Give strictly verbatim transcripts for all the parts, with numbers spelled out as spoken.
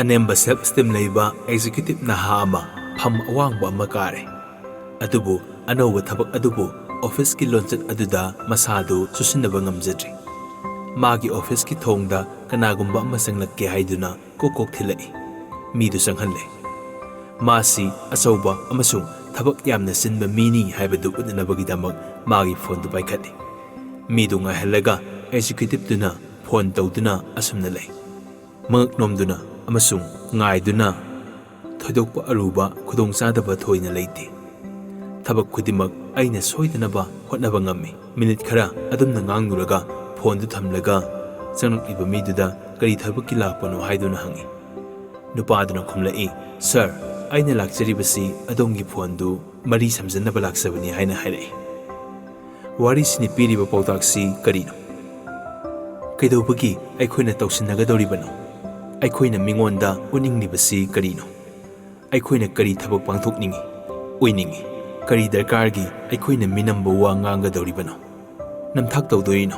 ꯑꯅꯦꯝꯕ self esteem ꯂꯩꯕ executive ꯅꯍꯥ ꯑꯃ ꯐꯝ ꯑꯋꯥꯡꯕ ꯑꯃ ꯀꯥꯔꯦ꯫ ꯑꯗꯨꯕꯨ ꯑꯅꯧꯕ ꯊꯕꯛ ꯑꯗꯨꯕꯨ office ꯀꯤ ꯂꯣꯟꯆꯠ ꯑꯗꯨꯗ ꯃꯁꯥꯗꯨ ꯆꯨꯁꯤꯟꯅꯕ ꯉꯝꯖꯗ꯭ꯔꯤ꯫ ꯃꯥꯒꯤ office ꯀꯤ ꯊꯣꯡꯗ ꯀꯅꯥꯒꯨꯝꯕ ꯑꯃ ꯆꯪꯂꯛꯀꯦ ꯍꯥꯏꯗꯨꯅ ꯀꯣꯛ ꯀꯣꯛ ꯊꯤꯜꯂꯛꯏ꯫ ꯃꯤꯗꯨ ꯆꯪꯍꯜꯂꯦ꯫ ꯃꯥꯁꯤ ꯑꯆꯧꯕ ꯑꯃꯁꯨꯡ ꯊꯕꯛ ꯌꯥꯝꯅ ꯆꯤꯟꯕ ꯃꯤꯅꯤ ꯍꯥꯏꯕꯗꯨ ꯎꯠꯅꯅꯕꯒꯤꯗꯃꯛ ꯃꯥꯒꯤ phone ꯗꯨ ꯄꯥꯏꯈꯠꯂꯤ꯫ ꯃꯤꯗꯨ ꯉꯥꯏꯍꯜꯂꯒ executive ꯗꯨꯅ phone ꯇꯧꯗꯨꯅ ꯑꯁꯨꯝꯅ ꯂꯩ꯫ ꯃꯉꯛ ꯅꯣꯝꯗꯨꯅ ꯑꯃꯁꯨꯡ ꯉꯥꯏꯗꯨꯅ, "ꯊꯣꯏꯗꯣꯛꯄ ꯑꯔꯨꯕ ꯈꯨꯗꯣꯡꯆꯥꯗꯕ ꯊꯣꯏꯅ ꯂꯩꯇꯦ꯫ ꯊꯕꯛ ꯈꯨꯗꯤꯡꯃꯛ ꯑꯩꯅ ꯁꯣꯏꯗꯅꯕ ꯍꯣꯠꯅꯕ ꯉꯝꯃꯤ꯫" Minute ꯈꯔ ꯑꯗꯨꯝꯅ ꯉꯥꯡꯂꯨꯔꯒ phone ꯗꯨ ꯊꯝꯂꯒ ꯆꯪꯂꯛꯂꯤꯕ ꯃꯤꯗꯨꯗ ꯀꯔꯤ ꯊꯕꯛꯀꯤ ꯂꯥꯛꯄꯅꯣ ꯍꯥꯏꯗꯨꯅ ꯍꯪꯏ꯫ ꯅꯨꯄꯥꯗꯨꯅ ꯈꯨꯝꯂꯛꯏ, "Sir, ꯑꯩꯅ ꯂꯥꯛꯆꯔꯤꯕꯁꯤ ꯑꯗꯣꯝꯒꯤ phone ꯗꯨ ꯃꯔꯤ ꯁꯝꯖꯟꯅꯕ ꯂꯥꯛꯆꯕꯅꯤ" ꯍꯥꯏꯅ ꯍꯥꯏꯔꯛꯏ꯫ ꯋꯥꯔꯤꯁꯤꯅ ꯄꯤꯔꯤꯕ ꯄꯥꯎꯇꯥꯛꯁꯤ ꯀꯔꯤꯅꯣ? ꯀꯩꯗꯧꯕꯒꯤ ꯑꯩꯈꯣꯏꯅ ꯇꯧꯁꯤꯟꯅꯒꯗꯧꯔꯤꯕꯅꯣ? ꯑꯩꯈꯣꯏꯅ ꯃꯤꯉꯣꯟꯗ ꯎꯠꯅꯤꯡꯂꯤꯕꯁꯤ ꯀꯔꯤꯅꯣ? ꯑꯩꯈꯣꯏꯅ ꯀꯔꯤ ꯊꯕꯛ ꯄꯥꯡꯊꯣꯛꯅꯤꯡꯏ, ꯑꯣꯏꯅꯤꯡꯏ? ꯀꯔꯤ ꯗꯔꯀꯥꯔꯒꯤ ꯑꯩꯈꯣꯏꯅ ꯃꯤꯅꯝꯕ ꯋꯥ ꯉꯥꯡꯒꯗꯧꯔꯤꯕꯅꯣ, ꯅꯝꯊꯥꯛ ꯇꯧꯗꯣꯔꯤꯅꯣ?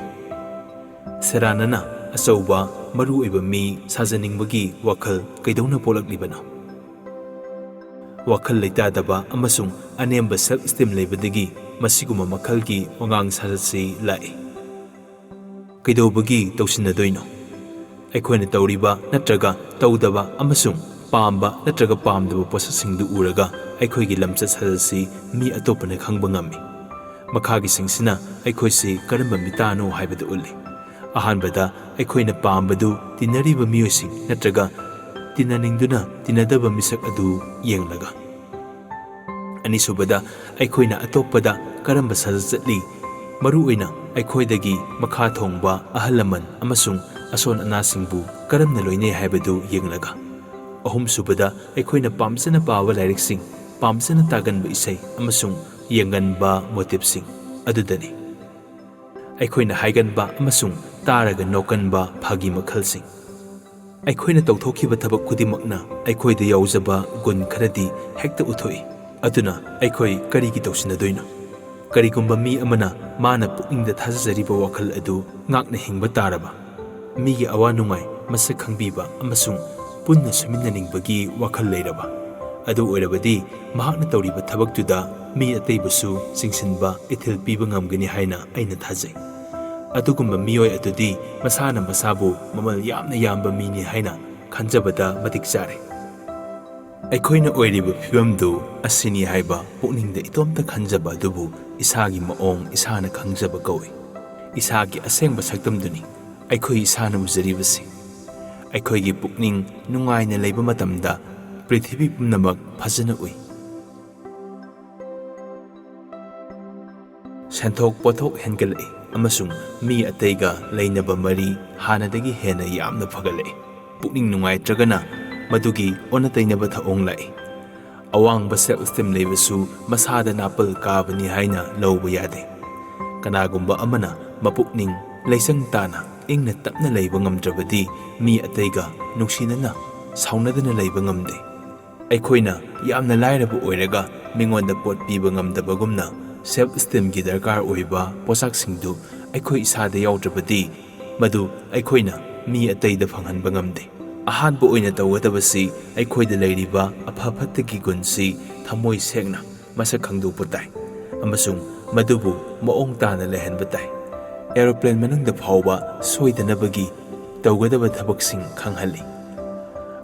ꯁꯦꯔꯥꯟꯅꯅ ꯑꯆꯧꯕ, ꯃꯔꯨ ꯑꯣꯏꯕ ꯃꯤ ꯁꯥꯖꯅꯤꯡꯕꯒꯤ ꯋꯥꯈꯜ ꯀꯩꯗꯧꯅ ꯄꯣꯛꯂꯛꯂꯤꯕꯅꯣ? ꯋꯥꯈꯜ ꯂꯩꯇꯥꯗꯕ ꯑꯃꯁꯨꯡ ꯑꯅꯦꯝꯕ self esteem ꯂꯩꯕꯗꯒꯤ ꯃꯁꯤꯒꯨꯝꯕ ꯃꯈꯜꯒꯤ ꯋꯥꯉꯥꯡ ꯁꯥꯖꯠꯁꯤ ꯂꯥꯛꯏ꯫ ꯀꯩꯗꯧꯕꯒꯤ ꯇꯧꯁꯤꯟꯅꯗꯣꯏꯅꯣ? ꯑꯩꯈꯣꯏꯅ ꯇꯧꯔꯤꯕ ꯅꯠꯇ꯭ꯔꯒ ꯇꯧꯗꯕ ꯑꯃꯁꯨꯡ ꯄꯥꯝꯕ ꯅꯠꯇ꯭ꯔꯒ ꯄꯥꯝꯗꯕ ꯄꯣꯠꯁꯛꯁꯤꯡꯗꯨ ꯎꯔꯒ ꯑꯩꯈꯣꯏꯒꯤ ꯂꯝꯆꯠ ꯁꯥꯖꯠꯁꯤ ꯃꯤ ꯑꯇꯣꯞꯄꯅ ꯈꯪꯕ ꯉꯝꯃꯤ꯫ ꯃꯈꯥꯒꯤꯁꯤꯡꯁꯤꯅ ꯑꯩꯈꯣꯏꯁꯤ ꯀꯔꯝꯕ ꯃꯤꯇꯥꯅꯣ ꯍꯥꯏꯕꯗꯨ ꯎꯠꯂꯤ꯫ ꯑꯍꯥꯟꯕꯗ, ꯑꯩꯈꯣꯏꯅ ꯄꯥꯝꯕꯗꯨ ꯇꯤꯟꯅꯔꯤꯕ ꯃꯤꯑꯣꯏꯁꯤꯡ ꯅꯠꯇ꯭ꯔꯒ ꯇꯤꯟꯅꯅꯤꯡꯗꯨꯅ ꯇꯤꯟꯅꯗꯕ ꯃꯤꯁꯛ ꯑꯗꯨ ꯌꯦꯡꯂꯒ꯫ ꯑꯅꯤꯁꯨꯕꯗ, ꯑꯩꯈꯣꯏꯅ ꯑꯇꯣꯞꯄꯗ ꯀꯔꯝꯕ ꯁꯥꯖꯠ ꯆꯠꯂꯤ, ꯃꯔꯨꯑꯣꯏꯅ ꯑꯩꯈꯣꯏꯗꯒꯤ ꯃꯈꯥ ꯊꯣꯡꯕ ꯑꯍꯜ ꯂꯃꯟ ꯑꯃꯁꯨꯡ ꯑꯁꯣꯟ ꯑꯅꯥꯁꯤꯡꯕꯨ ꯀꯔꯝꯅ ꯂꯣꯏꯅꯩ ꯍꯥꯏꯕꯗꯨ ꯌꯦꯡꯂꯒ꯫ ꯑꯍꯨꯝꯁꯨꯕꯗ, ꯑꯩꯈꯣꯏꯅ ꯄꯥꯝꯖꯅ ꯄꯥꯕ ꯂꯥꯏꯔꯤꯛꯁꯤꯡ, ꯄꯥꯝꯖꯅ ꯇꯥꯒꯟꯕ ꯏꯁꯩ ꯑꯃꯁꯨꯡ ꯌꯦꯡꯒꯟꯕ ꯃꯣꯇꯤꯞꯁꯤꯡ ꯑꯗꯨꯗꯅꯤ꯫ ꯑꯩꯈꯣꯏꯅ ꯍꯥꯏꯒꯟꯕ ꯑꯃꯁꯨꯡ ꯇꯥꯔꯒ ꯅꯣꯛꯀꯟꯕ ꯐꯥꯒꯤ ꯃꯈꯜꯁꯤꯡ꯫ ꯑꯩꯈꯣꯏꯅ ꯇꯧꯊꯣꯛꯈꯤꯕ ꯊꯕꯛ ꯈꯨꯗꯤꯡꯃꯛꯅ ꯑꯩꯈꯣꯏꯗ ꯌꯥꯎꯖꯕ ꯒꯨꯟ ꯈꯔꯗꯤ ꯍꯦꯛꯇ ꯎꯠꯊꯣꯛꯏ꯫ ꯑꯗꯨꯅ ꯑꯩꯈꯣꯏ ꯀꯔꯤꯒꯤ ꯇꯧꯁꯤꯟꯅꯗꯣꯏꯅꯣ? ꯀꯔꯤꯒꯨꯝꯕ ꯃꯤ ꯑꯃꯅ ꯃꯥꯅ ꯄꯨꯛꯅꯤꯡꯗ ꯊꯥꯖꯖꯔꯤꯕ ꯋꯥꯈꯜ ꯑꯗꯨ ꯉꯥꯛꯅ ꯍꯤꯡꯕ ꯇꯥꯔꯕ, ꯃꯤꯒꯤ ꯑꯋꯥ ꯅꯨꯡꯉꯥꯏ ꯃꯁꯛ ꯈꯪꯕꯤꯕ ꯑꯃꯁꯨꯡ ꯄꯨꯟꯅ ꯁꯨꯃꯤꯟꯅꯅꯤꯡꯕꯒꯤ ꯋꯥꯈꯜ ꯂꯩꯔꯕ, ꯑꯗꯨ ꯑꯣꯏꯔꯕꯗꯤ ꯃꯍꯥꯛꯅ ꯇꯧꯔꯤꯕ ꯊꯕꯛꯇꯨꯗ ꯃꯤ ꯑꯇꯩꯕꯨꯁꯨ ꯆꯤꯡꯁꯤꯟꯕ ꯏꯊꯤꯜ ꯄꯤꯕ ꯉꯝꯒꯅꯤ ꯍꯥꯏꯅ ꯑꯩꯅ ꯊꯥꯖꯩ꯫ ꯑꯗꯨꯒꯨꯝꯕ ꯃꯤꯑꯣꯏ ꯑꯗꯨꯗꯤ ꯃꯁꯥꯅ ꯃꯁꯥꯕꯨ ꯃꯃꯜ ꯌꯥꯝꯅ ꯌꯥꯝꯕ ꯃꯤꯅꯤ ꯍꯥꯏꯅ ꯈꯟꯖꯕꯗ ꯃꯇꯤꯛ ꯆꯥꯔꯦ꯫ ꯑꯩꯈꯣꯏꯅ ꯑꯣꯏꯔꯤꯕ ꯐꯤꯕꯝꯗꯨ ꯑꯁꯤꯅꯤ ꯍꯥꯏꯕ ꯄꯨꯛꯅꯤꯡꯗ ꯏꯇꯣꯝꯇ ꯈꯟꯖꯕ ꯑꯗꯨꯕꯨ ꯏꯁꯥꯒꯤ ꯃꯑꯣꯡ ꯏꯁꯥꯅ ꯈꯪꯖꯕ ꯀꯧꯏ꯫ ꯏꯁꯥꯒꯤ ꯑꯁꯦꯡꯕ ꯁꯛꯇꯝꯗꯨꯅꯤ ꯑꯩꯈꯣꯏ ꯏꯁꯥꯅ ꯎꯖꯔꯤꯕꯁꯤ꯫ ꯑꯩꯈꯣꯏꯒꯤ ꯄꯨꯛꯅꯤꯡ ꯅꯨꯡꯉꯥꯏꯅ ꯂꯩꯕ ꯃꯇꯝꯗ ꯄ꯭ꯔꯤꯊꯤꯕꯤ ꯄꯨꯝꯅꯃꯛ ꯐꯖꯅ ꯎꯏ꯫ ꯁꯦꯟꯊꯣꯛ ꯄꯣꯠꯊꯣꯛ ꯍꯦꯟꯒꯠꯂꯛꯏ ꯑꯃꯁꯨꯡ ꯃꯤ ꯑꯇꯩꯒ ꯂꯩꯅꯕ ꯃꯔꯤ ꯍꯥꯟꯅꯗꯒꯤ ꯍꯦꯟꯅ ꯌꯥꯝꯅ ꯐꯒꯠꯂꯛꯏ꯫ ꯄꯨꯛꯅꯤꯡ ꯅꯨꯡꯉꯥꯏꯇ꯭ꯔꯒꯅ ꯃꯗꯨꯒꯤ ꯑꯣꯟꯅ ꯇꯩꯅꯕ ꯊꯧꯑꯣꯡ ꯂꯥꯛꯏ꯫ ꯑꯋꯥꯡꯕ self esteem ꯂꯩꯕꯁꯨ ꯃꯁꯥꯗ ꯅꯥꯄꯜ ꯀꯥꯕꯅꯤ ꯍꯥꯏꯅ ꯂꯧꯕ ꯌꯥꯗꯦ꯫ ꯀꯅꯥꯒꯨꯝꯕ ꯑꯃꯅ ꯃꯄꯨꯛꯅꯤꯡ ꯂꯩꯆꯪ ꯇꯥꯅ ꯏꯪꯅ ꯇꯞꯅ ꯂꯩꯕ ꯉꯝꯗ꯭ꯔꯕꯗꯤ ꯃꯤ ꯑꯇꯩꯒ ꯅꯨꯡꯁꯤꯅꯅ ꯁꯥꯎꯅꯗꯅ ꯂꯩꯕ ꯉꯝꯗꯦ꯫ ꯑꯩꯈꯣꯏꯅ ꯌꯥꯝꯅ ꯂꯥꯏꯔꯕ ꯑꯣꯏꯔꯒ ꯃꯤꯉꯣꯟꯗ ꯄꯣꯠ ꯄꯤꯕ ꯉꯝꯗꯕꯒꯨꯝꯅ self esteem ꯒꯤ ꯗꯔꯀꯥꯔ ꯑꯣꯏꯕ ꯄꯣꯠꯁꯛꯁꯤꯡꯗꯨ ꯑꯩꯈꯣꯏ ꯏꯁꯥꯗ ꯌꯥꯎꯗ꯭ꯔꯕꯗꯤ ꯃꯗꯨ ꯑꯩꯈꯣꯏꯅ ꯃꯤ ꯑꯇꯩꯗ ꯐꯪꯍꯟꯕ ꯉꯝꯗꯦ꯫ ꯑꯍꯥꯟꯕ ꯑꯣꯏꯅ ꯇꯧꯒꯗꯕꯁꯤ ꯑꯩꯈꯣꯏꯗ ꯂꯩꯔꯤꯕ ꯑꯐ ꯐꯠꯇꯒꯤ ꯒꯨꯟꯁꯤ ꯊꯃꯣꯏ ꯁꯦꯡꯅ ꯃꯁꯛ ꯈꯪꯗꯣꯛꯄ ꯇꯥꯏ ꯑꯃꯁꯨꯡ ꯃꯗꯨꯕꯨ ꯃꯑꯣꯡ ꯇꯥꯅ ꯂꯩꯍꯟꯕ ꯇꯥꯏ꯫ Aeroplane ꯃꯅꯨꯡꯗ ꯐꯥꯎꯕ ꯁꯣꯏꯗꯅꯕꯒꯤ ꯇꯧꯒꯗꯕ ꯊꯕꯛꯁꯤꯡ ꯈꯪꯍꯜꯂꯤ꯫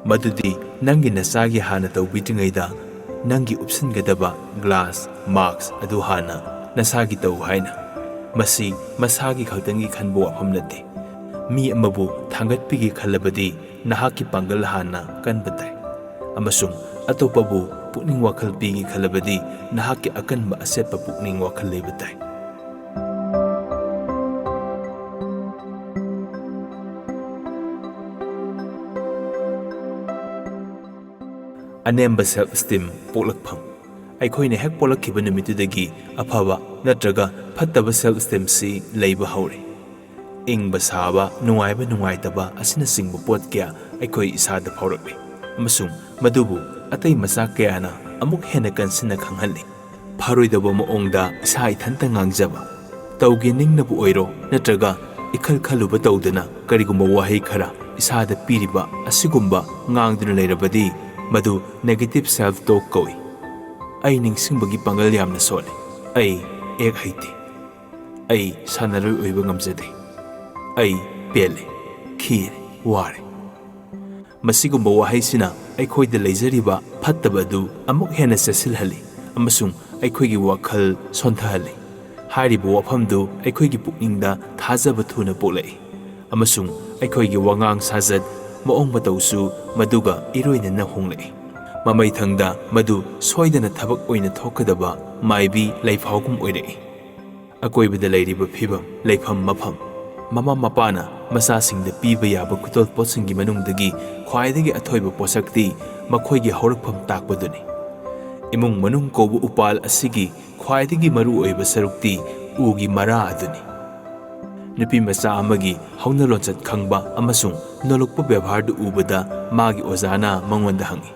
ꯃꯗꯨꯗꯤ ꯅꯪꯒꯤ ꯅꯆꯥꯒꯤ ꯍꯥꯟꯅ ꯇꯧꯕꯤꯗ꯭ꯔꯤꯉꯩꯗ ꯅꯪꯒꯤ ꯎꯞꯁꯤꯟꯒꯗꯕ glass mask ꯑꯗꯨ ꯍꯥꯟꯅ ꯅꯁꯥꯒꯤ ꯇꯧ ꯍꯥꯏꯅ꯫ ꯃꯁꯤ ꯃꯁꯥꯒꯤ ꯈꯛꯇꯪꯒꯤ ꯈꯟꯕ ꯋꯥꯐꯝ ꯅꯠꯇꯦ꯫ ꯃꯤ ꯑꯃꯕꯨ ꯊꯥꯡꯒꯠꯄꯤꯒꯦ ꯈꯜꯂꯕꯗꯤ ꯅꯍꯥꯛꯀꯤ ꯄꯥꯡꯒꯜ ꯍꯥꯟꯅ ꯀꯟꯕ ꯇꯥꯏ, ꯑꯃꯁꯨꯡ ꯑꯇꯣꯞꯄꯕꯨ ꯄꯨꯛꯅꯤꯡ ꯋꯥꯈꯜ ꯄꯤꯒꯦ ꯈꯜꯂꯕꯗꯤ ꯅꯍꯥꯛꯀꯤ ꯑꯀꯟꯕ ꯑꯆꯦꯠꯄ ꯄꯨꯛꯅꯤꯡ ꯋꯥꯈꯜ ꯂꯩꯕ ꯇꯥꯏ꯫ ꯑꯅꯦꯝꯕ self esteem ꯄꯣꯛꯂꯛꯐꯝ꯫ ꯑꯩꯈꯣꯏꯅ ꯍꯦꯛ ꯄꯣꯛꯂꯛꯈꯤꯕ ꯅꯨꯃꯤꯠꯇꯨꯗꯒꯤ ꯑꯐꯕ ꯅꯠꯇ꯭ꯔꯒ ꯐꯠꯇꯕ self esteem ꯁꯤ ꯂꯩꯕ ꯍꯧꯔꯦ꯫ ꯏꯪꯕ ꯁꯥꯕ, ꯅꯨꯡꯉꯥꯏꯕ ꯅꯨꯡꯉꯥꯏꯇꯕ ꯑꯁꯤꯅꯆꯤꯡꯕ ꯄꯣꯠ ꯀꯌꯥ ꯑꯩꯈꯣꯏ ꯏꯁꯥꯗ ꯐꯥꯎꯔꯛꯂꯤ, ꯑꯃꯁꯨꯡ ꯃꯗꯨꯕꯨ ꯑꯇꯩ ꯃꯆꯥꯛ ꯀꯌꯥꯅ ꯑꯃꯨꯛ ꯍꯦꯟꯅ ꯀꯟꯁꯤꯟꯅ ꯈꯪꯍꯜꯂꯤ꯫ ꯐꯔꯣꯏꯗꯕ ꯃꯑꯣꯡꯗ ꯏꯁꯥ ꯏꯊꯟꯇ ꯉꯥꯡꯖꯕ, ꯇꯧꯒꯦ ꯅꯤꯡꯅꯕ ꯑꯣꯏꯔꯣ ꯅꯠꯇ꯭ꯔꯒ ꯏꯈꯜ ꯈꯜꯂꯨꯕ ꯇꯧꯗꯅ ꯀꯔꯤꯒꯨꯝꯕ ꯋꯥꯍꯩ ꯈꯔ ꯏꯁꯥꯗ ꯄꯤꯔꯤꯕ ꯑꯁꯤꯒꯨꯝꯕ ꯉꯥꯡꯗꯨꯅ ꯂꯩꯔꯕꯗꯤ ꯃꯗꯨ negative self talk ꯀꯧꯏ꯫ ꯑꯩ ꯅꯤꯡꯁꯤꯡꯕꯒꯤ ꯄꯥꯡꯒꯜ ꯌꯥꯝꯅ ꯁꯣꯜꯂꯤ꯫ ꯑꯩ ꯑꯦꯛ ꯍꯩꯇꯦ꯫ ꯑꯩ ꯁꯥꯟꯅꯔꯣꯏ ꯑꯣꯏꯕ ꯉꯝꯖꯗꯦ꯫ ꯑꯩ ꯄꯦꯜꯂꯦ, ꯈꯤꯔꯦ, ꯋꯥꯔꯦ꯫ ꯃꯁꯤꯒꯨꯝꯕ ꯋꯥꯍꯩꯁꯤꯅ ꯑꯩꯈꯣꯏꯗ ꯂꯩꯖꯔꯤꯕ ꯐꯠꯇꯕ ꯑꯗꯨ ꯑꯃꯨꯛ ꯍꯦꯟꯅ ꯆꯦꯠꯁꯤꯜꯍꯜꯂꯤ ꯑꯃꯁꯨꯡ ꯑꯩꯈꯣꯏꯒꯤ ꯋꯥꯈꯜ ꯁꯣꯟꯊꯍꯜꯂꯤ꯫ ꯍꯥꯏꯔꯤꯕ ꯋꯥꯐꯝꯗꯨ ꯑꯩꯈꯣꯏꯒꯤ ꯄꯨꯛꯅꯤꯡꯗ ꯊꯥꯖꯕ ꯊꯨꯅ ꯄꯣꯛꯂꯛꯏ ꯑꯃꯁꯨꯡ ꯑꯩꯈꯣꯏꯒꯤ ꯋꯥꯉꯥꯡ ꯁꯥꯖꯠ, ꯃꯑꯣꯡ ꯃꯇꯧꯁꯨ ꯃꯗꯨꯒ ꯏꯔꯣꯏꯅꯅ ꯍꯣꯡꯂꯛꯏ꯫ ꯃꯃꯩꯊꯪꯗ ꯃꯗꯨ ꯁꯣꯏꯗꯅ ꯊꯕꯛ ꯑꯣꯏꯅ ꯊꯣꯛꯀꯗꯕ ꯃꯥꯏꯕꯤ ꯂꯩꯐꯥꯎꯒꯨꯝ ꯑꯣꯏꯔꯛꯏ꯫ ꯑꯀꯣꯏꯕꯗ ꯂꯩꯔꯤꯕ ꯐꯤꯚꯝ, ꯂꯩꯐꯝ, ꯃꯐꯝ, ꯃꯃꯥ ꯃꯄꯥꯅ ꯃꯆꯥꯁꯤꯡꯗ ꯄꯤꯕ ꯌꯥꯕ ꯈꯨꯗꯣꯜꯄꯣꯠꯁꯤꯡꯒꯤ ꯃꯅꯨꯡꯗꯒꯤ ꯈ꯭ꯋꯥꯏꯗꯒꯤ ꯑꯊꯣꯏꯕ ꯄꯣꯠꯁꯛꯇꯤ ꯃꯈꯣꯏꯒꯤ ꯍꯧꯔꯛꯐꯝ ꯇꯥꯛꯄꯗꯨꯅꯤ꯫ ꯏꯃꯨꯡ ꯃꯅꯨꯡ ꯀꯧꯕ ꯎꯄꯥꯜ ꯑꯁꯤꯒꯤ ꯈ꯭ꯋꯥꯏꯗꯒꯤ ꯃꯔꯨꯑꯣꯏꯕ ꯁꯔꯨꯛꯇꯤ ꯎꯒꯤ ꯃꯔꯥ ꯑꯗꯨꯅꯤ꯫ ꯅꯨꯄꯤ ꯃꯆꯥ ꯑꯃꯒꯤ ꯍꯧꯅ ꯂꯣꯟꯆꯠ ꯈꯪꯕ ꯑꯃꯁꯨꯡ ꯅꯣꯂꯨꯛꯄ ꯕꯦꯕꯥꯔꯗꯨ ꯎꯕꯗ ꯃꯥꯒꯤ ꯑꯣꯖꯥꯅ ꯃꯉꯣꯟꯗ ꯍꯪꯏ,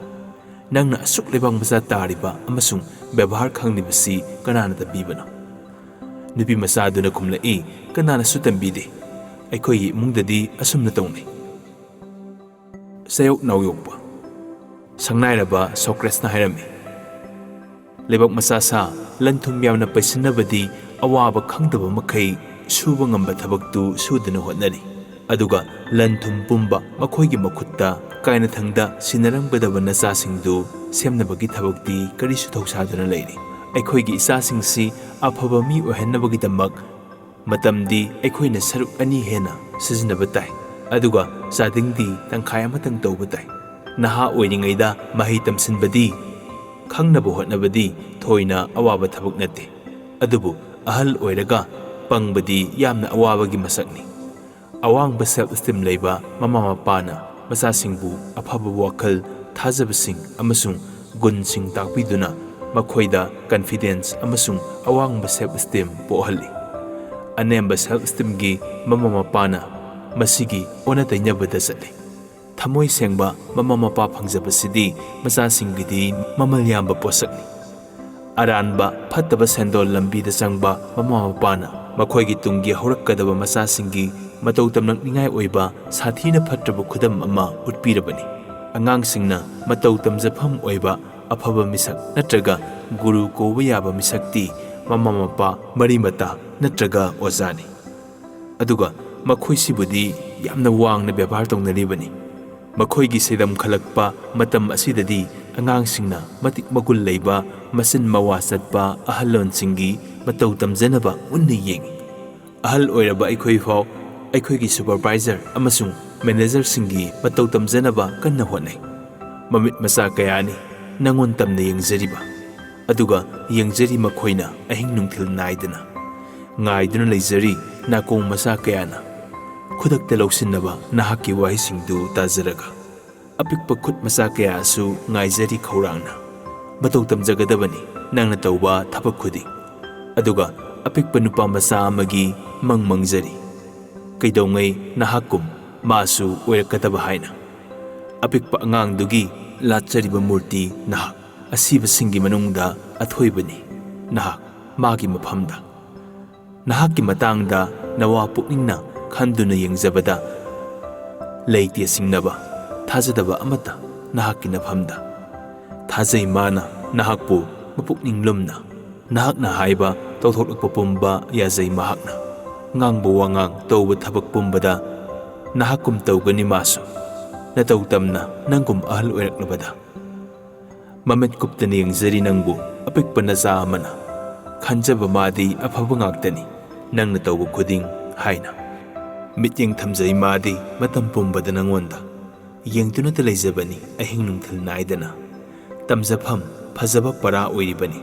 "ꯅꯪꯅ ꯑꯁꯨꯛ ꯂꯩꯕꯥꯛ ꯃꯆꯥ ꯇꯥꯔꯤꯕ ꯑꯃꯁꯨꯡ ꯕꯦꯕꯥꯔ ꯈꯪꯂꯤꯕꯁꯤ ꯀꯅꯥꯅ ꯇꯝꯕꯤꯕꯅꯣ?" ꯅꯨꯄꯤ ꯃꯆꯥꯗꯨꯅ ꯈꯨꯝꯂꯛꯏ, "ꯀꯅꯥꯅꯁꯨ ꯇꯝꯕꯤꯗꯦ꯫ ꯑꯩꯈꯣꯏꯒꯤ ꯏꯃꯨꯡꯗꯗꯤ ꯑꯁꯨꯝꯅ ꯇꯧꯅꯩ"꯫ ꯆꯌꯣꯛ ꯅꯥꯎꯌꯣꯛꯄ꯫ ꯁꯪꯅꯥꯏꯔꯕ ꯁꯣꯀ꯭ꯔꯦꯁꯅ ꯍꯥꯏꯔꯝꯃꯤ, "ꯂꯩꯕꯥꯛ ꯃꯆꯥ ꯁꯥ, ꯂꯟ ꯊꯨꯝ ꯌꯥꯝꯅ ꯄꯩꯁꯤꯟꯅꯕꯗꯤ ꯑꯋꯥꯕ ꯈꯪꯗꯕ ꯃꯈꯩ ꯁꯨꯕ ꯉꯝꯕ ꯊꯕꯛꯇꯨ ꯁꯨꯗꯅ ꯍꯣꯠꯅꯔꯤ꯫ ꯑꯗꯨꯒ ꯂꯟ ꯊꯨꯝ ꯄꯨꯝꯕ ꯃꯈꯣꯏꯒꯤ ꯃꯈꯨꯠꯇ ꯀꯥꯏꯅꯊꯪꯗ ꯁꯤꯟꯅꯔꯝꯒꯗꯕ ꯅꯆꯥꯁꯤꯡꯗꯨ ꯁꯦꯝꯅꯕꯒꯤ ꯊꯕꯛꯇꯤ ꯀꯔꯤꯁꯨ ꯊꯧꯁꯥꯗꯨꯅ ꯂꯩꯔꯤ꯫ ꯑꯩꯈꯣꯏꯒꯤ ꯏꯆꯥꯁꯤꯡꯁꯤ ꯑꯐꯕ ꯃꯤ ꯑꯣꯏꯍꯟꯅꯕꯒꯤꯗꯃꯛ ꯃꯇꯝꯗꯤ ꯑꯩꯈꯣꯏꯅ ꯁꯔꯨꯛ ꯑꯅꯤ ꯍꯦꯟꯅ ꯁꯤꯖꯤꯟꯅꯕ ꯇꯥꯏ, ꯑꯗꯨꯒ ꯆꯥꯗꯤꯡꯗꯤ ꯇꯪꯈꯥꯏ ꯑꯃꯇꯪ ꯇꯧꯕ ꯇꯥꯏ꯫ ꯅꯍꯥ ꯑꯣꯏꯔꯤꯉꯩꯗ ꯃꯍꯩ ꯇꯝꯁꯤꯟꯕꯗꯤ ꯈꯪꯅꯕ ꯍꯣꯠꯅꯕꯗꯤ ꯊꯣꯏꯅ ꯑꯋꯥꯕ ꯊꯕꯛ ꯅꯠꯇꯦ, ꯑꯗꯨꯕꯨ ꯑꯍꯜ ꯑꯣꯏꯔꯒ ꯄꯪꯕꯗꯤ ꯌꯥꯝꯅ ꯑꯋꯥꯕꯒꯤ ꯃꯁꯛꯅꯤ"꯫ ꯑꯋꯥꯡꯕ self esteem ꯂꯩꯕ ꯃꯃꯥ ꯃꯄꯥꯅ ꯃꯆꯥꯁꯤꯡꯕꯨ ꯑꯐꯕ ꯋꯥꯈꯜ, ꯊꯥꯖꯕꯁꯤꯡ ꯑꯃꯁꯨꯡ ꯒꯨꯟꯁꯤꯡ ꯇꯥꯛꯄꯤꯗꯨꯅ ꯃꯈꯣꯏꯗ confidence ꯑꯃꯁꯨꯡ ꯑꯋꯥꯡꯕ self esteem ꯄꯣꯛꯍꯜꯂꯤ꯫ ꯑꯅꯦꯝꯕ self esteemꯒꯤ ꯃꯃꯥ ꯃꯄꯥꯅ ꯃꯁꯤꯒꯤ ꯑꯣꯟꯅ ꯇꯩꯅꯕꯗ ꯆꯠꯂꯤ꯫ ꯊꯃꯣꯏ ꯁꯦꯡꯕ ꯃꯃꯥ ꯃꯄꯥ ꯐꯪꯖꯕꯁꯤꯗꯤ ꯃꯆꯥꯁꯤꯡꯒꯤꯗꯤ ꯃꯃꯜ ꯌꯥꯝꯕ ꯄꯣꯠꯁꯛꯅꯤ꯫ ꯑꯔꯥꯟꯕ ꯐꯠꯇꯕ ꯁꯦꯟꯗꯣꯜ ꯂꯝꯕꯤꯗ ꯆꯪꯕ ꯃꯃꯥ ꯃꯄꯥꯅ ꯃꯈꯣꯏꯒꯤ ꯇꯨꯡꯒꯤ ꯍꯧꯔꯛꯀꯗꯕ ꯃꯆꯥꯁꯤꯡꯒꯤ ꯃꯇꯧ ꯇꯝꯂꯛꯅꯤꯡꯉꯥꯏ ꯑꯣꯏꯕ ꯁꯥꯊꯤꯅ ꯐꯠꯇ꯭ꯔꯕ ꯈꯨꯗꯝ ꯑꯃ ꯎꯠꯄꯤꯔꯕꯅꯤ꯫ ꯑꯉꯥꯡꯁꯤꯡꯅ ꯃꯇꯧ ꯇꯝꯖꯐꯝ ꯑꯣꯏꯕ ꯑꯐꯕ ꯃꯤꯁꯛ ꯅꯠꯇ꯭ꯔꯒ ꯒꯨꯔꯨ ꯀꯧꯕ ꯌꯥꯕ ꯃꯤꯁꯛꯇꯤ ꯃꯃꯥ ꯃꯄꯥ, ꯃꯔꯤ ꯃꯇꯥ ꯅꯠꯇ꯭ꯔꯒ ꯑꯣꯖꯥꯅꯤ꯫ ꯑꯗꯨꯒ ꯃꯈꯣꯏꯁꯤꯕꯨꯗꯤ ꯌꯥꯝꯅ ꯋꯥꯡꯅ ꯕꯦꯕꯥꯔ ꯇꯧꯅꯔꯤꯕꯅꯤ꯫ ꯃꯈꯣꯏꯒꯤ ꯁꯦꯗꯝ ꯈꯜꯂꯛꯄ ꯃꯇꯝ ꯑꯁꯤꯗꯗꯤ ꯑꯉꯥꯡꯁꯤꯡꯅ ꯃꯇꯤꯛ ꯃꯒꯨꯟ ꯂꯩꯕ, ꯃꯆꯤꯟ ꯃꯋꯥ ꯆꯠꯄ ꯑꯍꯜꯂꯣꯟꯁꯤꯡꯒꯤ ꯃꯇꯧ ꯇꯝꯖꯅꯕ ꯃꯨꯟꯅ ꯌꯦꯡꯏ꯫ ꯑꯍꯜ ꯑꯣꯏꯔꯕ ꯑꯩꯈꯣꯏ ꯐꯥꯎ ꯑꯩꯈꯣꯏꯒꯤ ꯁꯨꯄꯔꯚꯥꯏꯖꯔ ꯑꯃꯁꯨꯡ ꯃꯦꯅꯦꯖꯔꯁꯤꯡꯒꯤ ꯃꯇꯧ ꯇꯝꯖꯅꯕ ꯀꯟꯅ ꯍꯣꯠꯅꯩ꯫ ꯃꯃꯤꯠ ꯃꯆꯥ ꯀꯌꯥꯅꯤ ꯅꯪꯉꯣꯟ ꯇꯝꯅ ꯌꯦꯡꯖꯔꯤꯕ, ꯑꯗꯨꯒ ꯌꯦꯡꯖꯔꯤ ꯃꯈꯣꯏꯅ ꯑꯍꯤꯡ ꯅꯨꯡꯊꯤꯜ ꯅꯥꯏꯗꯅ꯫ ꯉꯥꯏꯗꯨꯅ ꯂꯩꯖꯔꯤ ꯅꯥꯀꯣꯡ ꯃꯆꯥ ꯀꯌꯥꯅ ꯈꯨꯗꯛꯇ ꯂꯧꯁꯤꯟꯅꯕ ꯅꯍꯥꯛꯀꯤ ꯋꯥꯍꯩꯁꯤꯡꯗꯨ ꯇꯥꯖꯔꯒ꯫ ꯑꯄꯤꯛꯄ ꯈꯨꯠ ꯃꯆꯥ ꯀꯌꯥꯁꯨ ꯉꯥꯏꯖꯔꯤ ꯈꯧꯔꯥꯡꯅ꯫ ꯃꯇꯧ ꯇꯝꯖꯒꯗꯕꯅꯤ ꯅꯪꯅ ꯇꯧꯕ ꯊꯕꯛ ꯈꯨꯗꯤꯡ꯫ ꯑꯗꯨꯒ ꯑꯄꯤꯛꯄ ꯅꯨꯄꯥ ꯃꯆꯥ ꯑꯃꯒꯤ ꯃꯪ ꯃꯪꯖꯔꯤ꯫ ꯀꯩꯗꯧꯉꯩ ꯅꯍꯥꯛꯀꯨꯝ ꯃꯥꯁꯨ ꯑꯣꯏꯔꯛꯀꯗꯕ ꯍꯥꯏꯅ꯫ ꯑꯄꯤꯛꯄ ꯑꯉꯥꯡꯗꯨꯒꯤ ꯂꯥꯠꯆꯔꯤꯕ ꯃꯨꯔꯇꯤ ꯅꯍꯥꯛ꯫ ꯑꯁꯤꯕꯁꯤꯡꯒꯤ ꯃꯅꯨꯡꯗ ꯑꯊꯣꯏꯕꯅꯤ ꯅꯍꯥꯛ, ꯃꯥꯒꯤ ꯃꯐꯝꯗ꯫ ꯅꯍꯥꯛꯀꯤ ꯃꯇꯥꯡꯗ ꯅꯋꯥ ꯄꯨꯛꯅꯤꯡꯅ ꯈꯟꯗꯨꯅ ꯌꯦꯡꯖꯕꯗ ꯂꯩꯇꯦ ꯁꯤꯡꯅꯕ, ꯊꯥꯖꯗꯕ ꯑꯃꯠꯇ ꯅꯍꯥꯛꯀꯤ ꯅꯐꯝꯗ꯫ ꯊꯥꯖꯩ ꯃꯥꯅ ꯅꯍꯥꯛꯄꯨ ꯃꯄꯨꯛꯅꯤꯡ ꯂꯨꯝꯅ꯫ ꯅꯍꯥꯛꯅ ꯍꯥꯏꯕ ꯇꯧꯊꯣꯛꯂꯛꯄ ꯄꯨꯝꯕ ꯌꯥꯖꯩ ꯃꯍꯥꯛꯅ꯫ ꯉꯥꯡꯕ ꯋꯥꯉꯥꯡ, ꯇꯧꯕ ꯊꯕꯛ ꯄꯨꯝꯕꯗ ꯅꯍꯥꯛꯀꯨꯝ ꯇꯧꯒꯅꯤ ꯃꯥꯁꯨ꯫ ꯅꯇꯧ ꯇꯝꯅ ꯅꯪꯒꯨꯝ ꯑꯍꯜ ꯑꯣꯏꯔꯛꯂꯕꯗ꯫ ꯃꯃꯤꯠ ꯀꯨꯞꯇꯅ ꯌꯦꯡꯖꯔꯤ ꯅꯪꯕꯨ ꯑꯄꯤꯛꯄ ꯅꯆꯥ ꯑꯃꯅ꯫ ꯈꯟꯖꯕ ꯃꯥꯗꯤ ꯑꯐꯕ ꯉꯥꯛꯇꯅꯤ ꯅꯪꯅ ꯇꯧꯕ ꯈꯨꯗꯤꯡ ꯍꯥꯏꯅ꯫ ꯃꯤꯠꯌꯦꯡ ꯊꯝꯖꯩ ꯃꯥꯗꯤ ꯃꯇꯝ ꯄꯨꯝꯕꯗ ꯅꯪꯉꯣꯟꯗ꯫ ꯌꯦꯡꯗꯨꯅꯇ ꯂꯩꯖꯕꯅꯤ ꯑꯍꯤꯡ ꯅꯨꯡꯊꯤꯜ ꯅꯥꯏꯗꯅ꯫ ꯇꯝꯖꯐꯝ ꯐꯖꯕ ꯄꯔꯥ ꯑꯣꯏꯔꯤꯕꯅꯤ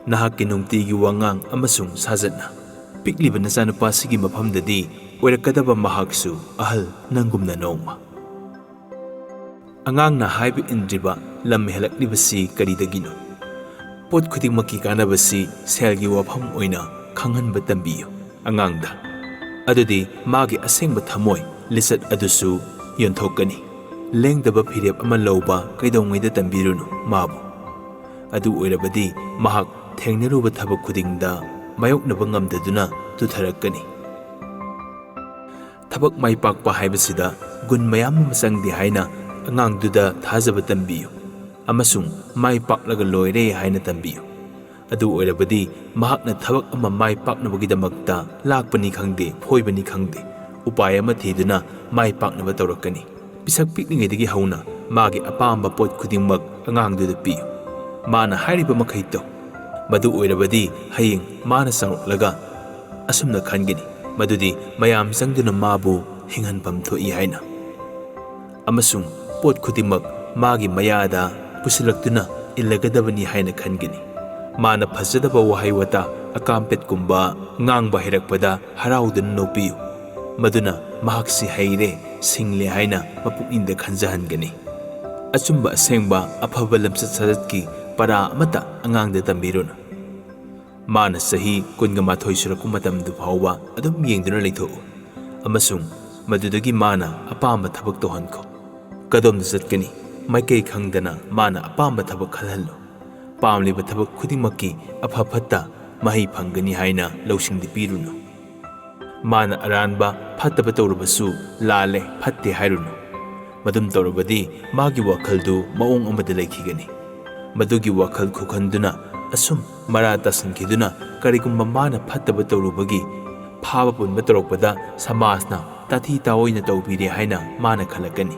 ꯅꯍꯥꯛꯀꯤ ꯅꯨꯡꯇꯤꯒꯤ ꯋꯥꯉꯥꯡ ꯑꯃꯁꯨꯡ ꯁꯥꯖꯠꯅ꯫ ꯄꯤꯛꯂꯤꯕ ꯅꯆꯥꯅꯨꯄꯥꯁꯤꯒꯤ ꯃꯐꯝꯗꯗꯤ ꯑꯣꯏꯔꯛꯀꯗꯕ ꯃꯍꯥꯛꯁꯨ ꯑꯍꯜ ꯅꯪꯒꯨꯝꯅ ꯅꯣꯡꯃ꯫ ꯑꯉꯥꯡꯅ ꯍꯥꯏꯕ ꯏꯟꯗ꯭ꯔꯤꯕ ꯂꯝ ꯍꯦꯜꯂꯛꯂꯤꯕꯁꯤ ꯀꯔꯤꯗꯒꯤꯅꯣ? ꯄꯣꯠ ꯈꯨꯗꯤꯡꯃꯛꯀꯤ ꯀꯥꯟꯅꯕꯁꯤ ꯁꯦꯜꯒꯤ ꯋꯥꯐꯝ ꯑꯣꯏꯅ ꯈꯪꯍꯟꯕ ꯇꯝꯕꯤꯌꯨ ꯑꯉꯥꯡꯗ꯫ ꯑꯗꯨꯗꯤ ꯃꯥꯒꯤ ꯑꯁꯦꯡꯕ ꯊꯃꯣꯏ ꯂꯤꯆꯠ ꯑꯗꯨꯁꯨ ꯌꯣꯟꯊꯣꯛꯀꯅꯤ꯫ ꯂꯦꯡꯗꯕ ꯐꯤꯔꯦꯞ ꯑꯃ ꯂꯧꯕ ꯀꯩꯗꯧꯉꯩꯗ ꯇꯝꯕꯤꯔꯨꯅꯨ ꯃꯥꯕꯨ꯫ ꯑꯗꯨ ꯑꯣꯏꯔꯕꯗꯤ ꯃꯍꯥꯛ ꯊꯦꯡꯅꯔꯨꯕ ꯊꯕꯛ ꯈꯨꯗꯤꯡꯗ ꯃꯥꯌꯣꯛꯅꯕ ꯉꯝꯗꯗꯨꯅ ꯇꯨꯊꯔꯛꯀꯅꯤ꯫ ꯊꯕꯛ ꯃꯥꯏ ꯄꯥꯛꯄ ꯍꯥꯏꯕꯁꯤꯗ ꯒꯨꯟ ꯃꯌꯥꯝ ꯑꯃ ꯆꯪꯗꯦ ꯍꯥꯏꯅ ꯑꯉꯥꯡꯗꯨꯗ ꯊꯥꯖꯕ ꯇꯝꯕꯤꯌꯨ ꯑꯃꯁꯨꯡ ꯃꯥꯏ ꯄꯥꯛꯂꯒ ꯂꯣꯏꯔꯦ ꯍꯥꯏꯅ ꯇꯝꯕꯤꯌꯨ꯫ ꯑꯗꯨ ꯑꯣꯏꯔꯕꯗꯤ ꯃꯍꯥꯛꯅ ꯊꯕꯛ ꯑꯃ ꯃꯥꯏ ꯄꯥꯛꯅꯕꯒꯤꯗꯃꯛꯇ ꯂꯥꯛꯄꯅꯤ ꯈꯪꯗꯦ, ꯐꯣꯏꯕꯅꯤ ꯈꯪꯗꯦ, ꯎꯄꯥꯏ ꯑꯃ ꯊꯤꯗꯨꯅ ꯃꯥꯏ ꯄꯥꯛꯅꯕ ꯇꯧꯔꯛꯀꯅꯤ꯫ ꯄꯤꯁꯛ ꯄꯤꯛꯂꯤꯉꯩꯗꯒꯤ ꯍꯧꯅ ꯃꯥꯒꯤ ꯑꯄꯥꯝꯕ ꯄꯣꯠ ꯈꯨꯗꯤꯡꯃꯛ ꯑꯉꯥꯡꯗꯨꯗ ꯄꯤꯌꯨ꯫ ꯃꯥꯅ ꯍꯥꯏꯔꯤꯕ ꯃꯈꯩ ꯇꯧ꯫ ꯃꯗꯨ ꯑꯣꯏꯔꯕꯗꯤ ꯍꯌꯦꯡ ꯃꯥꯅ ꯆꯥꯎꯔꯛꯂꯒ ꯑꯁꯨꯝꯅ ꯈꯟꯒꯅꯤ ꯃꯗꯨꯗꯤ ꯃꯌꯥꯝ ꯆꯪꯗꯨꯅ ꯃꯥꯕꯨ ꯍꯤꯡꯍꯟꯐꯝ ꯊꯣꯛꯏ ꯍꯥꯏꯅ꯫ ꯑꯃꯁꯨꯡ ꯄꯣꯠ ꯈꯨꯗꯤꯡꯃꯛ ꯃꯥꯒꯤ ꯃꯌꯥꯗ ꯄꯨꯁꯤꯜꯂꯛꯇꯨꯅ ꯏꯜꯂꯒꯗꯕꯅꯤ ꯍꯥꯏꯅ ꯈꯟꯒꯅꯤ꯫ ꯃꯥꯅ ꯐꯖꯗꯕ ꯋꯥꯍꯩ ꯋꯥꯇꯥ, ꯑꯀꯥꯝꯄꯦꯠꯀꯨꯝꯕ ꯉꯥꯡꯕ ꯍꯩꯔꯛꯄꯗ ꯍꯔꯥꯎꯗꯨꯅ ꯅꯣꯛꯄꯤꯌꯨ꯫ ꯃꯗꯨꯅ ꯃꯍꯥꯛꯁꯤ ꯍꯩꯔꯦ, ꯁꯤꯡꯂꯦ ꯍꯥꯏꯅ ꯃꯄꯨꯛꯅꯤꯡꯗ ꯈꯟꯖꯍꯟꯒꯅꯤ꯫ ꯑꯆꯨꯝꯕ ꯑꯁꯦꯡꯕ ꯑꯐꯕ ꯂꯝꯆꯠ ꯁꯥꯖꯠꯀꯤ ꯄꯔꯥ ꯑꯃꯠꯇ ꯑꯉꯥꯡꯗ ꯇꯝꯕꯤꯔꯨꯅꯨ꯫ ꯃꯥꯅ ꯆꯍꯤ ꯀꯨꯟꯒ ꯃꯥꯊꯣꯏ ꯁꯨꯔꯛꯄ ꯃꯇꯝꯗꯨ ꯐꯥꯎꯕ ꯑꯗꯨꯝ ꯌꯦꯡꯗꯨꯅ ꯂꯩꯊꯣꯛꯎ ꯑꯃꯁꯨꯡ ꯃꯗꯨꯗꯒꯤ ꯃꯥꯅ ꯑꯄꯥꯝꯕ ꯊꯕꯛ ꯇꯧꯍꯟꯈꯣ꯫ ꯀꯗꯣꯝꯗ ꯆꯠꯀꯅꯤ? ꯃꯥꯏꯀꯩ ꯈꯪꯗꯅ ꯃꯥꯅ ꯑꯄꯥꯝꯕ ꯊꯕꯛ ꯈꯜꯍꯜꯂꯨ꯫ ꯄꯥꯝꯂꯤꯕ ꯊꯕꯛ ꯈꯨꯗꯤꯡꯃꯛꯀꯤ ꯑꯐ ꯐꯠꯇ ꯃꯍꯩ ꯐꯪꯒꯅꯤ ꯍꯥꯏꯅ ꯂꯧꯁꯤꯡꯗꯤ ꯄꯤꯔꯨꯅꯨ꯫ ꯃꯥꯅ ꯑꯔꯥꯟꯕ ꯐꯠꯇꯕ ꯇꯧꯔꯕꯁꯨ ꯂꯥꯜꯂꯦ, ꯐꯠꯇꯦ ꯍꯥꯏꯔꯨꯅꯨ꯫ ꯃꯗꯨꯝ ꯇꯧꯔꯕꯗꯤ ꯃꯥꯒꯤ ꯋꯥꯈꯜꯗꯨ ꯃꯑꯣꯡ ꯑꯃꯗ ꯂꯩꯈꯤꯒꯅꯤ꯫ ꯃꯗꯨꯒꯤ ꯋꯥꯈꯜ ꯈꯨꯈꯟꯗꯨꯅ ꯑꯁꯨꯝ ꯃꯔꯥ ꯇꯥꯁꯤꯟꯈꯤꯗꯨꯅ ꯀꯔꯤꯒꯨꯝꯕ ꯃꯥꯅ ꯐꯠꯇꯕ ꯇꯧꯔꯨꯕꯒꯤ ꯐꯥꯕ ꯄꯨꯟꯕ ꯇꯧꯔꯛꯄꯗ ꯁꯃꯥꯖꯅ ꯇꯥꯊꯤ ꯇꯥꯑꯣꯏꯅ ꯇꯧꯕꯤꯔꯦ ꯍꯥꯏꯅ ꯃꯥꯅ ꯈꯜꯂꯛꯀꯅꯤ꯫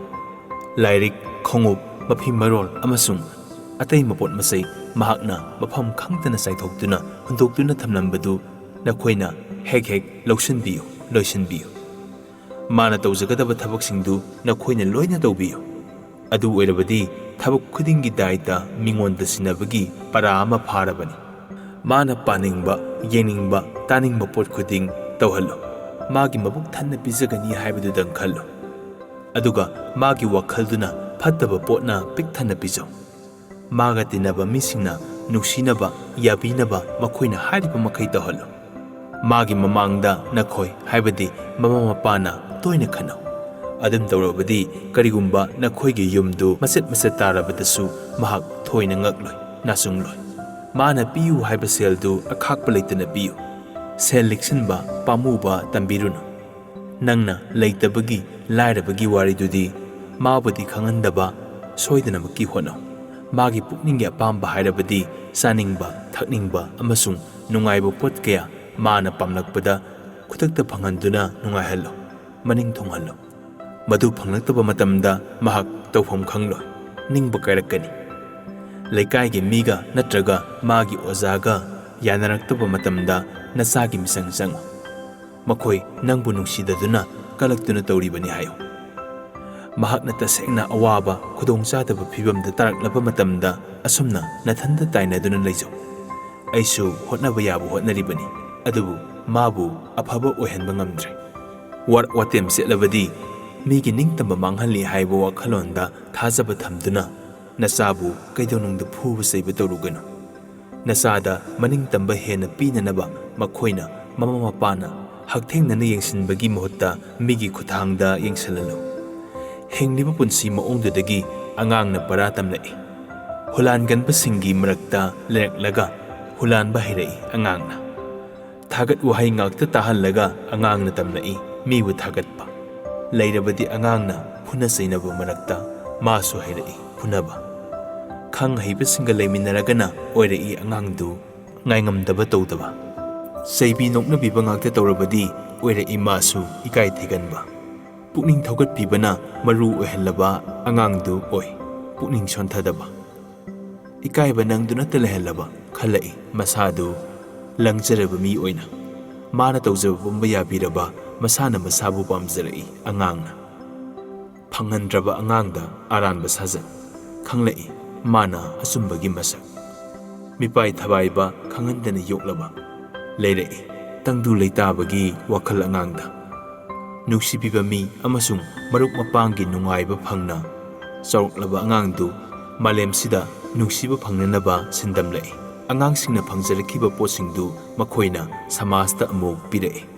ꯂꯥꯏꯔꯤꯛ, ꯈꯣꯡꯎꯞ, ꯃꯐꯤ ꯃꯔꯣꯜ ꯑꯃꯁꯨꯡ ꯑꯇꯩ ꯃꯄꯣꯠ ꯃꯆꯩ ꯃꯍꯥꯛꯅ ꯃꯐꯝ ꯈꯪꯗꯅ ꯆꯥꯏꯊꯣꯛꯇꯨꯅ ꯍꯨꯟꯗꯣꯛꯇꯨꯅ ꯊꯝꯂꯝꯕꯗꯨ ꯅꯈꯣꯏꯅ ꯍꯦꯛ ꯍꯦꯛ ꯂꯧꯁꯤꯟꯕꯤꯌꯨ, ꯂꯣꯏꯁꯤꯟꯕꯤꯌꯨ꯫ ꯃꯥꯅ ꯇꯧꯖꯒꯗꯕ ꯊꯕꯛꯁꯤꯡꯗꯨ ꯅꯈꯣꯏꯅ ꯂꯣꯏꯅ ꯇꯧꯕꯤꯌꯨ꯫ ꯑꯗꯨ ꯑꯣꯏꯔꯕꯗꯤ ꯊꯕꯛ ꯈꯨꯗꯤꯡꯒꯤ ꯗꯥꯏꯇ ꯃꯤꯉꯣꯟꯗ ꯁꯤꯟꯅꯕꯒꯤ ꯄꯔꯥ ꯑꯃ ꯐꯥꯔꯕꯅꯤ꯫ ꯃꯥꯅ ꯄꯥꯅꯤꯡꯕ, ꯌꯦꯡꯅꯤꯡꯕ, ꯇꯥꯅꯤꯡꯕ ꯄꯣꯠ ꯈꯨꯗꯤꯡ ꯇꯧꯍꯜꯂꯨ꯫ ꯃꯥꯒꯤ ꯃꯕꯨꯛ ꯊꯟꯅ ꯄꯤꯖꯒꯅꯤ ꯍꯥꯏꯕꯗꯨꯗꯪ ꯈꯜꯂꯨ꯫ ꯑꯗꯨꯒ ꯃꯥꯒꯤ ꯋꯥꯈꯜꯗꯨꯅ ꯐꯠꯇꯕ ꯄꯣꯠꯅ ꯄꯤꯛ ꯊꯟꯅ ꯄꯤꯖꯧ꯫ ꯃꯥꯒ ꯇꯤꯟꯅꯕ ꯃꯤꯁꯤꯡꯅ ꯅꯨꯡꯁꯤꯅꯕ, ꯌꯥꯕꯤꯅꯕ ꯃꯈꯣꯏꯅ ꯍꯥꯏꯔꯤꯕ ꯃꯈꯩ ꯇꯧꯍꯜꯂꯨ꯫ ꯃꯥꯒꯤ ꯃꯃꯥꯡꯗ ꯅꯈꯣꯏ, ꯍꯥꯏꯕꯗꯤ ꯃꯃꯥ ꯃꯄꯥꯅ ꯇꯣꯏꯅ ꯈꯟꯅꯧ꯫ ꯑꯗꯨꯝ ꯇꯧꯔꯕꯗꯤ ꯀꯔꯤꯒꯨꯝꯕ ꯅꯈꯣꯏꯒꯤ ꯌꯨꯝꯗꯨ ꯃꯆꯦꯠ ꯃꯆꯦꯠ ꯇꯥꯔꯕꯗꯁꯨ ꯃꯍꯥꯛ ꯊꯣꯏꯅ ꯉꯛꯂꯣꯏ, ꯅꯥꯆꯨꯡꯂꯣꯏ꯫ ꯃꯥꯅ ꯄꯤꯌꯨ ꯍꯥꯏꯕ ꯁꯦꯜꯗꯨ ꯑꯈꯥꯛꯄ ꯂꯩꯇꯅ ꯄꯤꯌꯨ꯫ ꯁꯦꯜ ꯂꯤꯛꯁꯤꯟꯕ, ꯄꯥꯝꯃꯨꯕ ꯇꯝꯕꯤꯔꯨꯅꯨ꯫ ꯅꯪꯅ ꯂꯩꯇꯕꯒꯤ, ꯂꯥꯏꯔꯕꯒꯤ ꯋꯥꯔꯤꯗꯨꯗꯤ ꯃꯥꯕꯨꯗꯤ ꯈꯪꯍꯟꯗꯕ ꯁꯣꯏꯗꯅꯃꯛꯀꯤ ꯍꯣꯠꯅꯧ꯫ ꯃꯥꯒꯤ ꯄꯨꯛꯅꯤꯡꯒꯤ ꯑꯄꯥꯝꯕ ꯍꯥꯏꯔꯕꯗꯤ ꯆꯥꯅꯤꯡꯕ, ꯊꯛꯅꯤꯡꯕ ꯑꯃꯁꯨꯡ ꯅꯨꯡꯉꯥꯏꯕ ꯄꯣꯠ ꯀꯌꯥ ꯃꯥꯅ ꯄꯥꯝꯂꯛꯄꯗ ꯈꯨꯗꯛꯇ ꯐꯪꯍꯟꯗꯨꯅ ꯅꯨꯡꯉꯥꯏꯍꯜꯂꯨ, ꯃꯅꯤꯡ ꯊꯨꯡꯍꯜꯂꯨ꯫ ꯃꯗꯨ ꯐꯪꯂꯛꯇꯕ ꯃꯇꯝꯗ ꯃꯍꯥꯛ ꯇꯧꯐꯝ ꯈꯪꯂꯣꯏ, ꯅꯤꯡꯕ ꯀꯥꯏꯔꯛꯀꯅꯤ꯫ ꯂꯩꯀꯥꯏꯒꯤ ꯃꯤꯒ ꯅꯠꯇ꯭ꯔꯒ ꯃꯥꯒꯤ ꯑꯣꯖꯥꯒ ꯌꯥꯅꯔꯛꯇꯕ ꯃꯇꯝꯗ ꯅꯆꯥꯒꯤ ꯃꯤꯆꯪ ꯆꯪꯉꯨ꯫ ꯃꯈꯣꯏ ꯅꯪꯕꯨ ꯅꯨꯡꯁꯤꯗꯗꯨꯅ ꯀꯂꯛꯇꯨꯅ ꯇꯧꯔꯤꯕꯅꯤ ꯍꯥꯏꯌꯨ꯫ ꯃꯍꯥꯛꯅ ꯇꯁꯦꯡꯅ ꯑꯋꯥꯕ, ꯈꯨꯗꯣꯡꯆꯥꯗꯕ ꯐꯤꯚꯝꯗ ꯇꯥꯔꯛꯂꯕ ꯃꯇꯝꯗ ꯑꯁꯨꯝꯅ ꯅꯊꯟꯇ ꯇꯥꯏꯅꯗꯨꯅ ꯂꯩꯖꯧ꯫ ꯑꯩꯁꯨ ꯍꯣꯠꯅꯕ ꯌꯥꯕ ꯍꯣꯠꯅꯔꯤꯕꯅꯤ, ꯑꯗꯨꯕꯨ ꯃꯥꯕꯨ ꯑꯐꯕ ꯑꯣꯏꯍꯟꯕ ꯉꯝꯗ꯭ꯔꯦ꯫ ꯋꯥꯔꯛ ꯋꯥꯇꯦꯝ ꯆꯦꯠꯂꯕꯗꯤ ꯃꯤꯒꯤ ꯅꯤꯡꯇꯝꯕ ꯃꯥꯡꯍꯜꯂꯤ ꯍꯥꯏꯕ ꯋꯥꯈꯜꯂꯣꯟꯗ ꯊꯥꯖꯕ ꯊꯝꯗꯨꯅ ꯅꯆꯥꯕꯨ ꯀꯩꯗꯧꯅꯨꯡꯗ ꯐꯨꯕ ꯆꯩꯕ ꯇꯧꯔꯨꯒꯅꯨ꯫ ꯅꯆꯥꯗ ꯃꯅꯤꯡꯇꯝꯕ ꯍꯦꯟꯅ ꯄꯤꯅꯅꯕ ꯃꯈꯣꯏꯅ ꯃꯃꯥ ꯃꯄꯥꯅ ꯍꯛꯊꯦꯡꯅꯅ ꯌꯦꯡꯁꯤꯟꯕꯒꯤ ꯃꯍꯨꯠꯇ ꯃꯤꯒꯤ ꯈꯨꯠꯊꯥꯡꯗ ꯌꯦꯡꯁꯤꯜꯍꯜꯂꯨ꯫ ꯍꯤꯡꯂꯤꯕ ꯄꯨꯟꯁꯤ ꯃꯑꯣꯡꯗꯨꯗꯒꯤ ꯑꯉꯥꯡꯅ ꯄꯔꯥ ꯇꯝꯂꯛꯏ꯫ ꯍꯨꯂꯥꯟꯒꯟꯕꯁꯤꯡꯒꯤ ꯃꯔꯛꯇ ꯂꯩꯔꯛꯂꯒ ꯍꯨꯂꯥꯟꯕ ꯍꯩꯔꯛꯏ ꯑꯉꯥꯡꯅ꯫ ꯊꯥꯒꯠ ꯋꯥꯍꯩ ꯉꯥꯛꯇ ꯇꯥꯍꯜꯂꯒ ꯑꯉꯥꯡꯅ ꯇꯝꯂꯛꯏ ꯃꯤꯕꯨ ꯊꯥꯒꯠꯄ꯫ ꯂꯩꯔꯕꯗꯤ ꯑꯉꯥꯡꯅ ꯐꯨꯅ ꯆꯩꯅꯕ ꯃꯔꯛꯇ ꯃꯥꯁꯨ ꯍꯩꯔꯛꯏ ꯐꯨꯅꯕ꯫ ꯈꯪ ꯍꯩꯕꯁꯤꯡꯒ ꯂꯩꯃꯤꯟꯅꯔꯒꯅ ꯑꯣꯏꯔꯛꯏ ꯑꯉꯥꯡꯗꯨ ꯉꯥꯏꯉꯝꯗꯕ ꯇꯧꯗꯕ꯫ ꯆꯩꯕꯤ ꯅꯣꯛꯅꯕꯤꯕ ꯉꯥꯛꯇ ꯇꯧꯔꯕꯗꯤ ꯑꯣꯏꯔꯛꯏ ꯃꯥꯁꯨ ꯏꯀꯥꯏ ꯊꯤꯒꯟꯕ꯫ ꯄꯨꯛꯅꯤꯡ ꯊꯧꯒꯠꯄꯤꯕꯅ ꯃꯔꯨ ꯑꯣꯏꯍꯜꯂꯕ ꯑꯉꯥꯡꯗꯨ ꯑꯣꯏ, ꯄꯨꯛꯅꯤꯡ ꯁꯣꯟꯊꯗꯕ꯫ ꯏꯀꯥꯏꯕ ꯅꯪꯗꯨꯅꯇ ꯂꯩꯍꯜꯂꯕ ꯈꯜꯂꯛꯏ ꯃꯁꯥꯗꯨ ꯂꯪꯖꯔꯕ ꯃꯤ ꯑꯣꯏꯅ꯫ ꯃꯥꯅ ꯇꯧꯖꯕ ꯄꯨꯝꯕ ꯌꯥꯕꯤꯔꯕ, ꯃꯁꯥꯅ ꯃꯁꯥꯕꯨ ꯄꯥꯝꯖꯔꯛꯏ ꯑꯉꯥꯡꯅ꯫ ꯐꯪꯍꯟꯗ꯭ꯔꯕ ꯑꯉꯥꯡꯗ ꯑꯔꯥꯟꯕ ꯁꯥꯖꯠ ꯈꯪꯂꯛꯏ ꯃꯥꯅ ꯑꯆꯨꯝꯕꯒꯤ ꯃꯁꯛ꯫ ꯃꯤꯄꯥꯏ ꯊꯕꯥꯏꯕ ꯈꯪꯍꯟꯗꯅ ꯌꯣꯛꯂꯕ ꯂꯩꯔꯛꯏ ꯇꯪꯗꯨ ꯂꯩꯇꯥꯕꯒꯤ ꯋꯥꯈꯜ ꯑꯉꯥꯡꯗ꯫ ꯅꯨꯡꯁꯤꯕꯤꯕ ꯃꯤ ꯑꯃꯁꯨꯡ ꯃꯔꯨꯞ ꯃꯄꯥꯡꯒꯤ ꯅꯨꯡꯉꯥꯏꯕ ꯐꯪꯅ ꯆꯥꯎꯔꯛꯂꯕ ꯑꯉꯥꯡꯗꯨ ꯃꯥꯂꯦꯝꯁꯤꯗ ꯅꯨꯡꯁꯤꯕ ꯐꯪꯅꯅꯕ ꯁꯤꯟꯗꯝꯂꯛꯏ꯫ ꯑꯉꯥꯡꯁꯤꯡꯅ ꯐꯪꯖꯔꯛꯈꯤꯕ ꯄꯣꯠꯁꯤꯡꯗꯨ ꯃꯈꯣꯏꯅ ꯁꯃꯥꯖꯇ ꯑꯃꯨꯛ ꯄꯤꯔꯛꯏ꯫